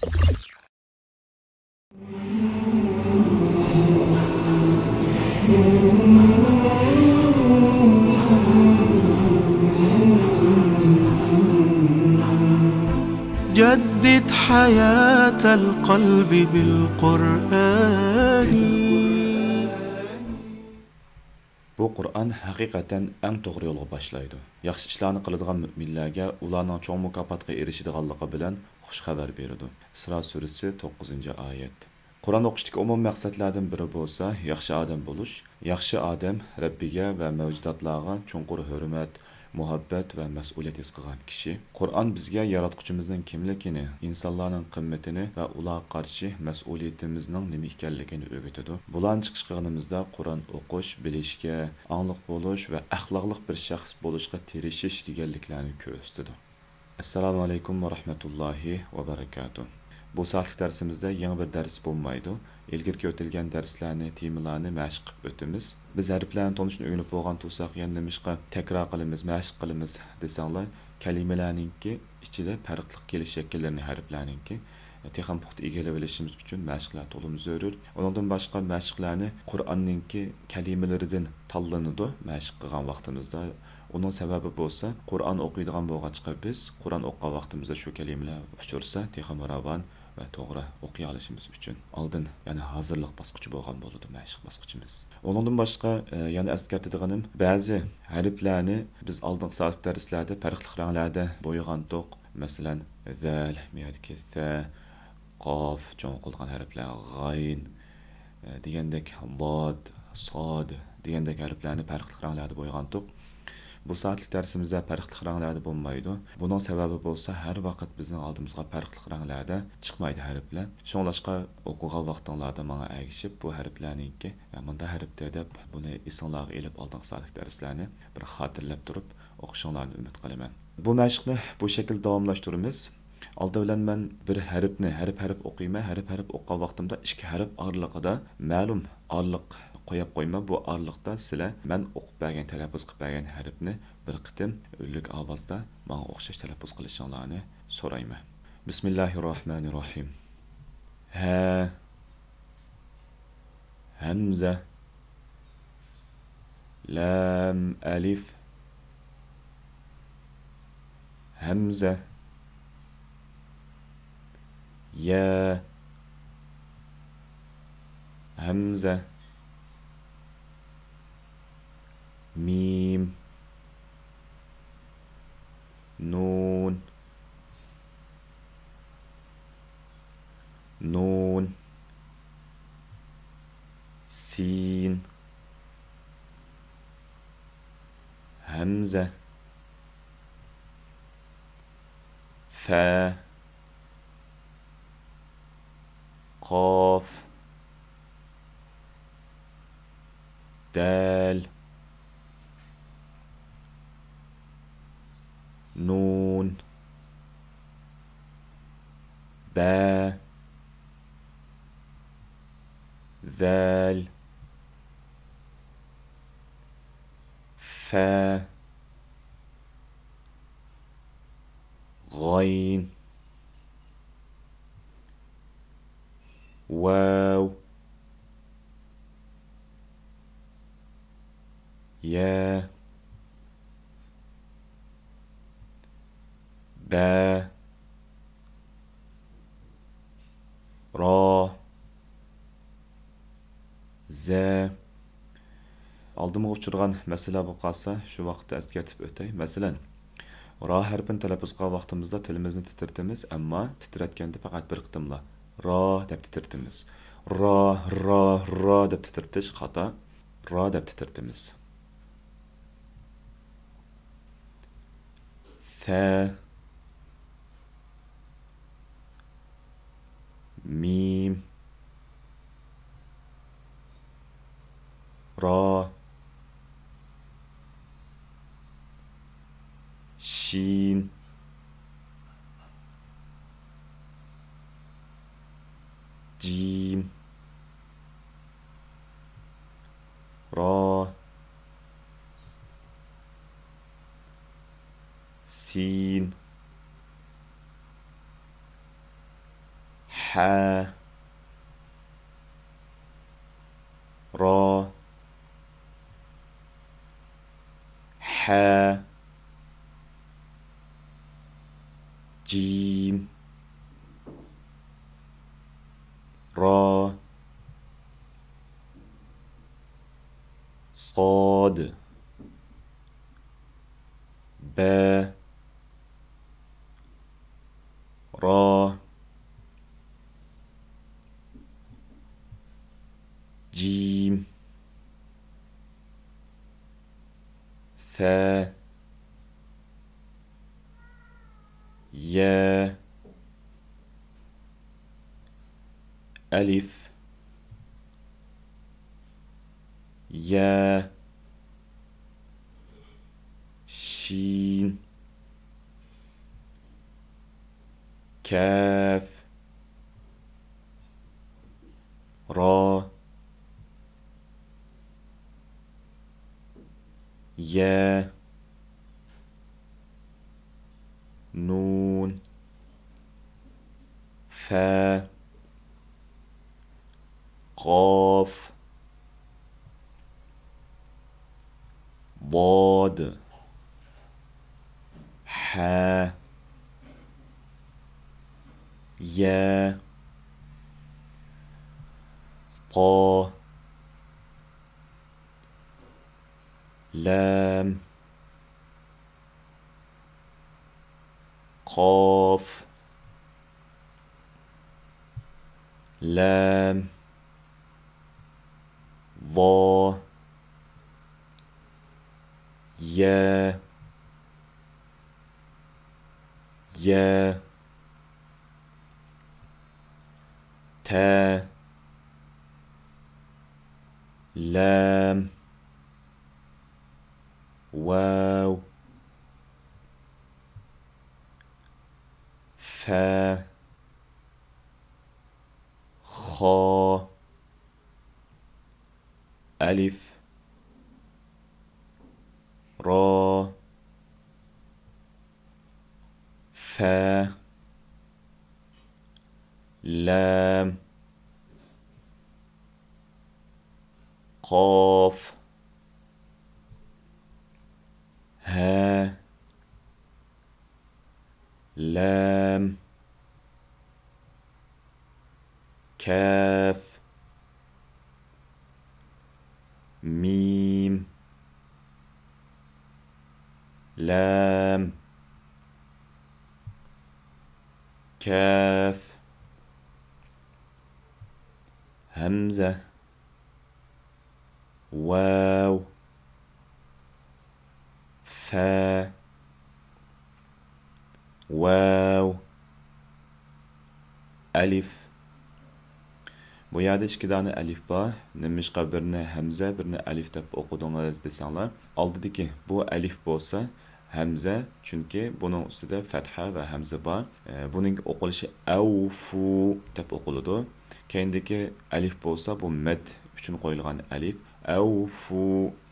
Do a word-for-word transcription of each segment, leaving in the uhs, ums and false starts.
جدد حياة القلب بالقرآن. بۇ قۇرئان ھەقىقەتەن ئەڭ توغرا يولغا باشلايدۇ. ياخشى ئىشلارنى قىلىدىغان مۆمىنلەرگە ئۇلارنىڭ چوڭ مۇكاپاتقا ئېرىشىدىغانلىقى بىلەن خۇش خەۋەر بېرىدۇ. ئىسرا سۈرىسى، توققۇزىنچى ئايەت. قۇرئان ئوقۇشتىكى ئومۇمىي مەقسەتلەردىن بىرى بولسا ياخشى ئادەم بولۇش. ياخشى ئادەم رەببىگە ۋە مەۋجۇداتلارغا چوڭقۇر ھۆرمەت، مۇھەببەت ۋە مەسئۇلىيەت ھېس قىلغان كىشى. قۇرئان بىزگە ياراتقۇچىمىزنىڭ كىملىكىنى، ئىنسانلارنىڭ قىممىتىنى ۋە ئۇلارغا قارشى مەسئۇلىيىتىمىزنىڭ نېمە ئىكەنلىكىنى ئۆگىتىدۇ. بۇلارنى چىقىش قىلغىنىمىزدا قۇرئان ئوقۇش، بىلىشكە، ئاڭلىق بولۇش ۋە ئەخلاقلىق بىر شەخس بولۇشقا تىرىشىش دېگەنلىكلەرنى كۆرسىتىدۇ. ئەسسالامۇ ئەلەيكۇم ۋە رەھمەتۇللاھى ۋە بەرىكاتۇھ. بۇ سائەتلىك دەرسىمىزدە يېڭى بىر دەرس بولمايدۇ. ئىلگىرىكى ئۆتۈلگەن دەرسلەرنى، تېمىلارنى مەشىق قىلىپ ئۆتىمىز. بىز ھەرپلەرنى تونۇشنى ئۆگىنىپ بولغان تۇرساق، يەنە نېمىشقا تەكرار قىلىمىز، مەشىق قىلىمىز دېسەڭلار، كەلىمىلەرنىڭكى ئىچىدە پەرقلىق كېلىش شەكىللىرىنى ھەرپلەرنىڭكى تېخىمۇ پۇختا ئىگىلىۋېلىشىمىز ئۈچۈن مەشىقلەر تولىمۇ زۆرۈر. ئۇنىڭدىن باشقا مەشىقلەرنى قۇرئاننىڭكى كەلىمىلىرىدىن تاللىنىدۇ مەشىق قىلغان ۋاقتىمىزدا. ئۇنىڭ سەۋەبى بولسا، قۇرئان ئوقۇيدىغان بولغاچقا بىز، قۇرئان ئوقۇغان ۋاقتىمىزدا شۇ كەلىمىلەر ئۇچرىسا تېخىمۇ راۋان ۋە توغرا ئوقۇيالىشىمىز ئۈچۈن ئالدىن، يەنى ھازىرلىق باسقۇچى بولغان بولىدۇ مەشىق باسقۇچىمىز. ئۇنىڭدىن باشقا، ئە، يەنە ئەسكەرتىدىغىنىم، بەزى ھەرپلەرنى بىز ئالدىنقى سائەتلىك دەرسلەردە پەرقلىق رەڭلەردە بويىغانتۇق. مەسىلەن، زەل، بۇ يەردىكى سە، قاف، چوڭ ئوقۇلغان ھەرپلەر، غايىن، ئە، دېگەندەك، داد، ساد دېگەندەك ھەرپلەرنى پەرقلىق رەڭلەردە بويىغانتۇق. بۇ سائەتلىك دەرسىمىزدە پەرقلىق رەڭلەردە بولمايدۇ. بۇنىڭ سەۋەبى بولسا، ھەر ۋاقىت بىزنىڭ ئالدىمىزغا پەرقلىق رەڭلەردە چىقمايدۇ ھەرپلەر. شۇڭلاشقا، ئوقۇغان ۋاقتىڭلاردا ماڭا ئەگىشىپ، بۇ ھەرپلەرنىڭكى، يا مۇنداق ھەرپتە دەپ، بۇنى ئېسىڭلارغا ئېلىپ، ئالدىنقى سائەتلىك دەرسلەرنى بىر خاتىرىلەپ تۇرۇپ ئوقۇشۇڭلارنى ئۈمىد قىلىمەن. بۇ مەشىقنى بۇ شەكىلدە داۋاملاشتۇرىمىز. ئالدى بىلەن مەن بىر ھەرپنى ھەرپ-ھەرپ ئوقۇيمەن. ھەرپ-ھەرپ ئوقۇغان ۋاقتىمدا ئىككى ھەرپ ئارىلىقىدا مەلۇم ئارىلىق قويۇپ قويىمەن. بۇ ئارىلىقتا سىلەر مەن ئوقۇپ بەرگەن، تەلەپپۇز قىلىپ بەرگەن ھەرپنى بىر قېتىم ئۈنلۈك ئاۋازدا ماڭا ئوخشاش تەلەپپۇز قىلىشىڭلارنى سورايمەن. بىسمىللاھىر راھمانىر راھىم. ھە، ھەمزە، لام ئەلىف، ھەمزە، يا، ھەمزە، مىم، نۇن، نۇن، سىن، ھەمزە، فە، قاف، دال، نۇن، بە، زال، فە، غايىن، ۋاۋ، يا، بە، را، زە. ئالدىمغا ئۇچرىغان مەسىلە بولۇپ قالسا، شۇ ۋاقىتتا ئەسكەرتىپ ئۆتەي. مەسىلەن، را ھەرپىنى تەلەپپۇز قىلغان ۋاقتىمىزدا تىلىمىزنى تىترىتىمىز، ئەمما تىترەتكەندە پەقەت بىر قېتىملا را دەپ تىترىتىمىز. را، را، را دەپ تىترىتىش خاتا. را دەپ تىترىتىمىز. سە، مىم، را، شىن، جىم، را، سىن، ھە، را، ھە، جىم، را، صاد، بە، را، جىم، سە، يە، ئەلىف، يە، شىن، كەف، را، يە، نون، فە، قاف، ضاد، ھە، يە، طا، لام، قاف، لام، ظا، يە، يە، تە، لام، واو، فە، خا، ئەلىف، را، فە، لام، قاف، ھە، لام، كاف، ميم، لام، كاف. ھەمزە، ۋاۋ، فە، ۋاۋ، ئەلىف. بۇ يەردە ئىككى دانە ئەلىف بار. نېمىشقا بىرنى ھەمزە، بىرنى ئەلىف دەپ ئوقۇدىڭىز دېسەڭلار، ئالدىدىكى بۇ ئەلىف بولسا، ھەمزە، چۈنكى بۇنىڭ ئۈستىدە فەتھە ۋە ھەمزە بار. ئە، بۇنىڭ ئوقۇلۇشى ئەۋفۇ دەپ ئوقۇلىدۇ. كەينىدىكى ئەلىف بولسا، بۇ مەد ئۈچۈن قويۇلغان ئەلىف. ئەۋفۇ،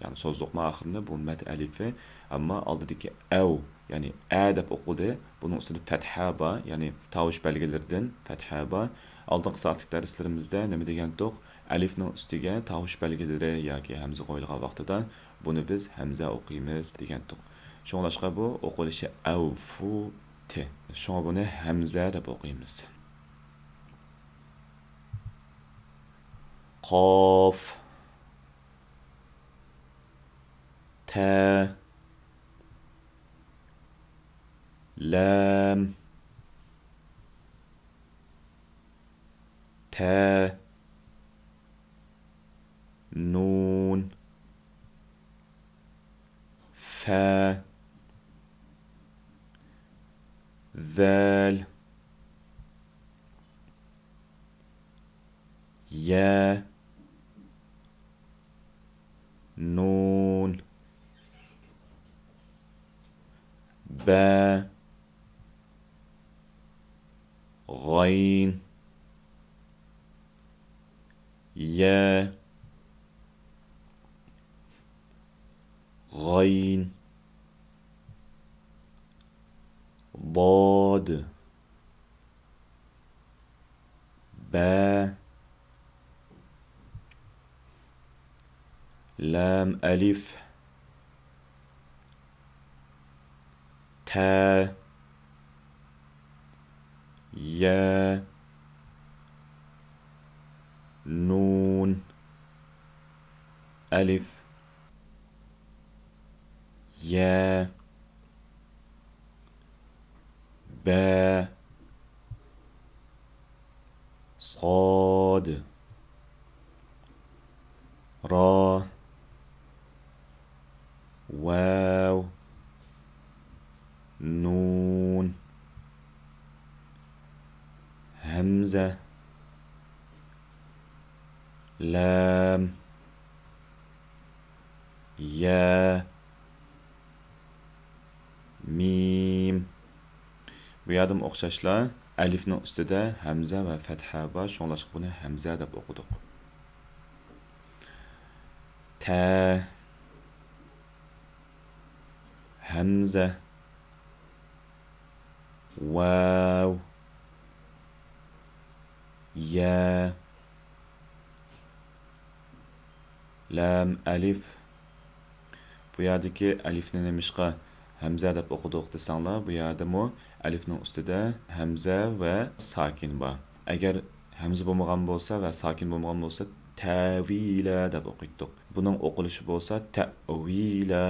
يەنى سوزۇلما ئاخىرىنى بۇ مەد ئەلىفى. ئەمما ئالدىدىكى ئەۋ، يەنى ئە دەپ ئوقۇلدى. بۇنىڭ ئۈستىدە فەتھە بار، يەنى تاۋۇش بەلگىلىرىدىن فەتھە بار. ئالدىنقى سائەتلىك دەرسلىرىمىزدە نېمە دېگەنتۇق؟ ئەلىفنىڭ ئۈستىگە تاۋۇش بەلگىلىرى ياكى ھەمزە قويۇلغان ۋاقتىدا بۇنى بىز ھەمزە ئوقۇيمىز دېگەنتۇق. شۇڭلاشقا بۇ ئوقۇلۇشى ئەۋفۇ تى. شۇڭا بۇنى ھەمزە دەپ ئوقۇيمىز. قاف، تە، لام، تە، نون، فە، زال، يە، نون، بە، غەين، يە، غەين، ضاد، بە، لام ئەلىف، تە، يە، نۇن، ئەلىف، يە، بە، صاد، را، ۋاۋ، نۇن، ھەمزە، لام، يە، مىم. بۇ يەردىمۇ ئوخشاشلا ئەلىفنىڭ ئۈستىدە ھەمزە ۋە فەتھە بار، شۇڭلاشقا بۇنى ھەمزە دەپ ئوقۇدۇق. تە، ھەمزە، ۋاۋ، يە، لام ئەلىف. بۇ يەردىكى ئەلىفنى نېمىشقا ھەمزە دەپ ئوقۇدۇق دېسەڭلار، بۇ يەردىمۇ ئەلىفنىڭ ئۈستىدە ھەمزە ۋە ساكىن بار. ئەگەر ھەمزە بولمىغان بولسا ۋە ساكىن بولمىغان بولسا، تەۋىلە دەپ ئوقۇيتتۇق. بۇنىڭ ئوقۇلۇشى بولسا تەۋىلە،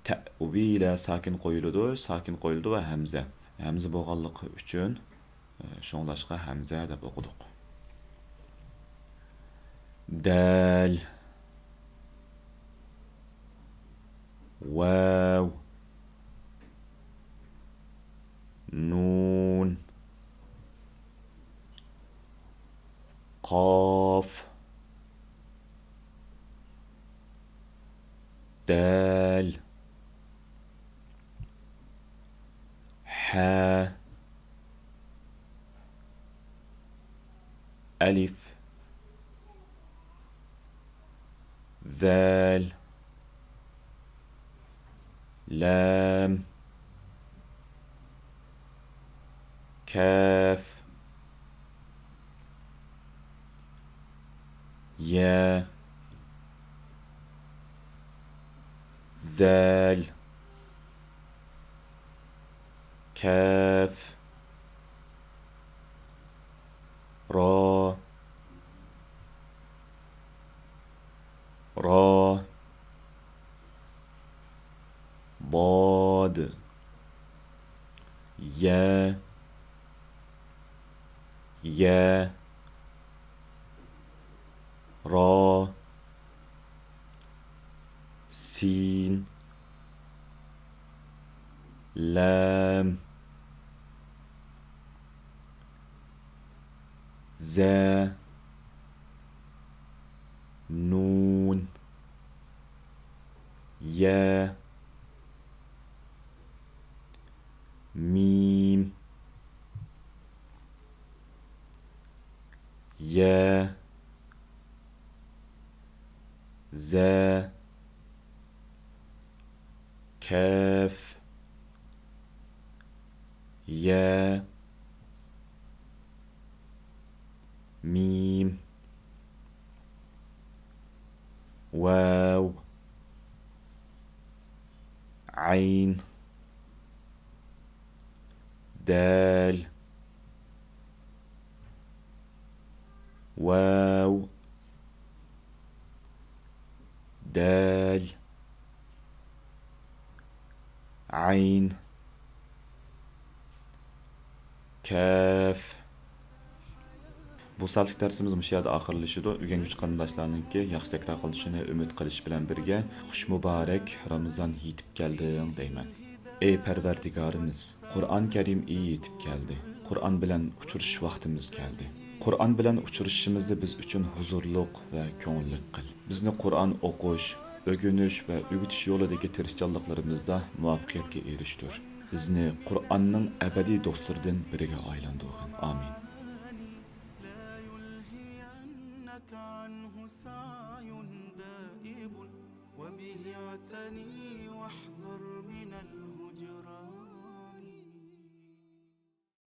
تەۋىلە، ساكىن قويۇلىدۇ، ساكىن قويۇلىدۇ ۋە ھەمزە. ھەمزە بولغانلىقى ئۈچۈن، ئە، شۇڭلاشقا ھەمزە دەپ ئوقۇدۇق. دەل، ۋاۋ، نۇن، قاف، دال، ھا، ئەلىف، زال، لام، كاف، يا، ذال، كاف، را، را، ضاد، يا، يا، را، سين، لام، زا، نون، يا، ميم، يا، زا، كاف، يا، ميم، واو، عين، دال، واو، دال، عين، كاف. بۇ سائەتلىك دەرسىمىز مۇشۇ يەردە ئاخىرلىشىدۇ. ئۆگەنگۈچى قېرىنداشلارنىڭكى ياخشى تەكرار قىلىشىنى ئۈمىد قىلىش بىلەن بىرگە، خۇش مۇبارەك رامىزان يېتىپ كەلدىڭ دەيمەن. ئەي پەرۋەردىگارىمىز، قۇرئان كەرىم ئېيى يېتىپ كەلدى. قۇرئان بىلەن ئۇچرىشىش ۋاقتىمىز كەلدى. قۇرئان بىلەن ئۇچرىشىشىمىزنى بىز ئۈچۈن ھۇزۇرلۇق ۋە كۆڭۈللۈك قىل. بىزنى قۇرئان ئوقۇش، ئۆگىنىش ۋە ئۆگىتىش يولىدىكى تىرىشچانلىقلىرىمىزدا مۇۋەپپەقىيەتكە ئېرىشتۈر. بىزنى قۇرئاننىڭ ئەبەدىي دوستلىرىدىن بىرىگە ئايلاندۇرغىن. ئامىن.